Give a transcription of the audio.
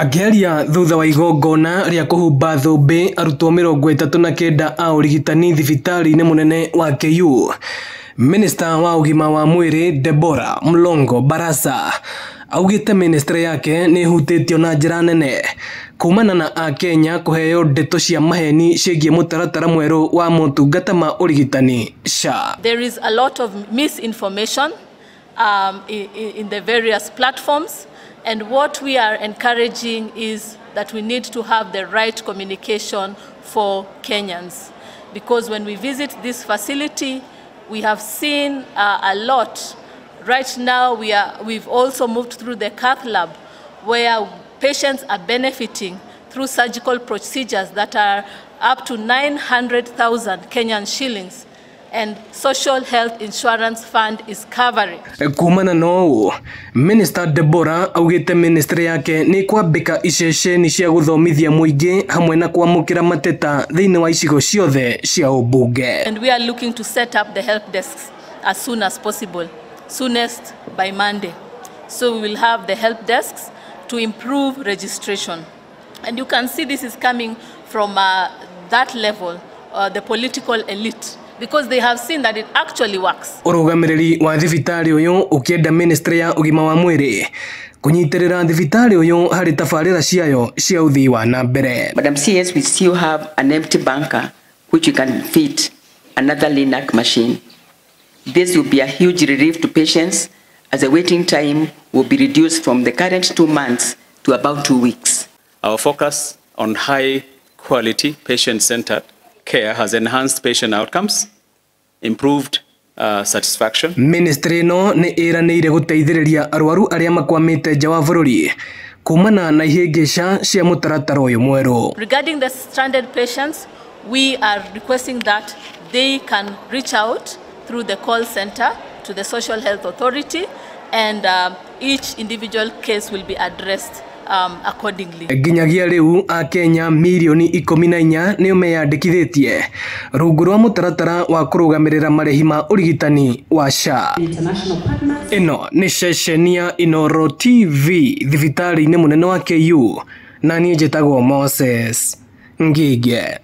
Akĩaria thutha wa igongona rĩa kũhumba thũmbĩ arutwo 39 a ũrigitani thibitarĩ-inĩ mũnene wa KU, Minista wa ũgima wa mwĩrĩ Deborah Mlongo Barasa augĩte ministry yake nĩ ĩhutĩtio na njĩra nene kumana na akenya kũheo ndeto cia maheni ciĩgiĩ mũtaratara mwerũ wa motungata ma ũrigitani SHA. There is a lot of misinformation in the various platforms, and what we are encouraging is that we need to have the right communication for Kenyans, because when we visit this facility, we have seen a lot. Right now, we've also moved through the cath lab, where patients are benefiting through surgical procedures that are up to 900,000 Kenyan shillings, and Social Health Insurance Fund is covering. Kumana na ũũ, Minister Deborah augĩte ministry yake nĩ kwambĩka iceceni cia gũthomithia mũingĩ hamwe na kwamũkĩra mateta thĩinĩ wa icigo ciothe cia ũmbunge. And we are looking to set up the help desks as soon as possible, soonest by Monday. So we will have the help desks to improve registration. And you can see this is coming from that level, the political elite, because they have seen that it actually works. Ũrũgamĩrĩri wa thibitarĩ ũyũ ũkĩenda ministry ya ũgima wa mwĩrĩ kũnyitĩrĩra thibitarĩ ũyũ harĩ tabarĩra ciayo cia ũthii wa na mbere. Madam CS, we still have an empty bunker which we can fit another LINAC machine. This will be a huge relief to patients, as the waiting time will be reduced from the current 2 months to about 2 weeks. Our focus on high quality patient-centered care has enhanced patient outcomes, improved satisfaction. Ministry ĩno nĩ ĩranĩire gũteithĩrĩria arwaru arĩa makwamĩte nja wa bũrũri kumana na ihĩngĩca cia mũtaratara ũyũ mwerũ. Regarding the stranded patients, we are requesting that they can reach out through the call center to the Social Health Authority, and each individual case will be addressed accordingly. Nginyagia rĩu akenya mirioni 14 nĩo meyandĩkithĩtie rungu rwa mũtaratara wa kũrũgamĩrĩra marĩhi ma ũrigitani wa SHA. Ĩno nĩ ceceni ya Inooro TV thibitarĩ-inĩ mũnene wa KU, na niĩ njĩtagwo Moses Ngige.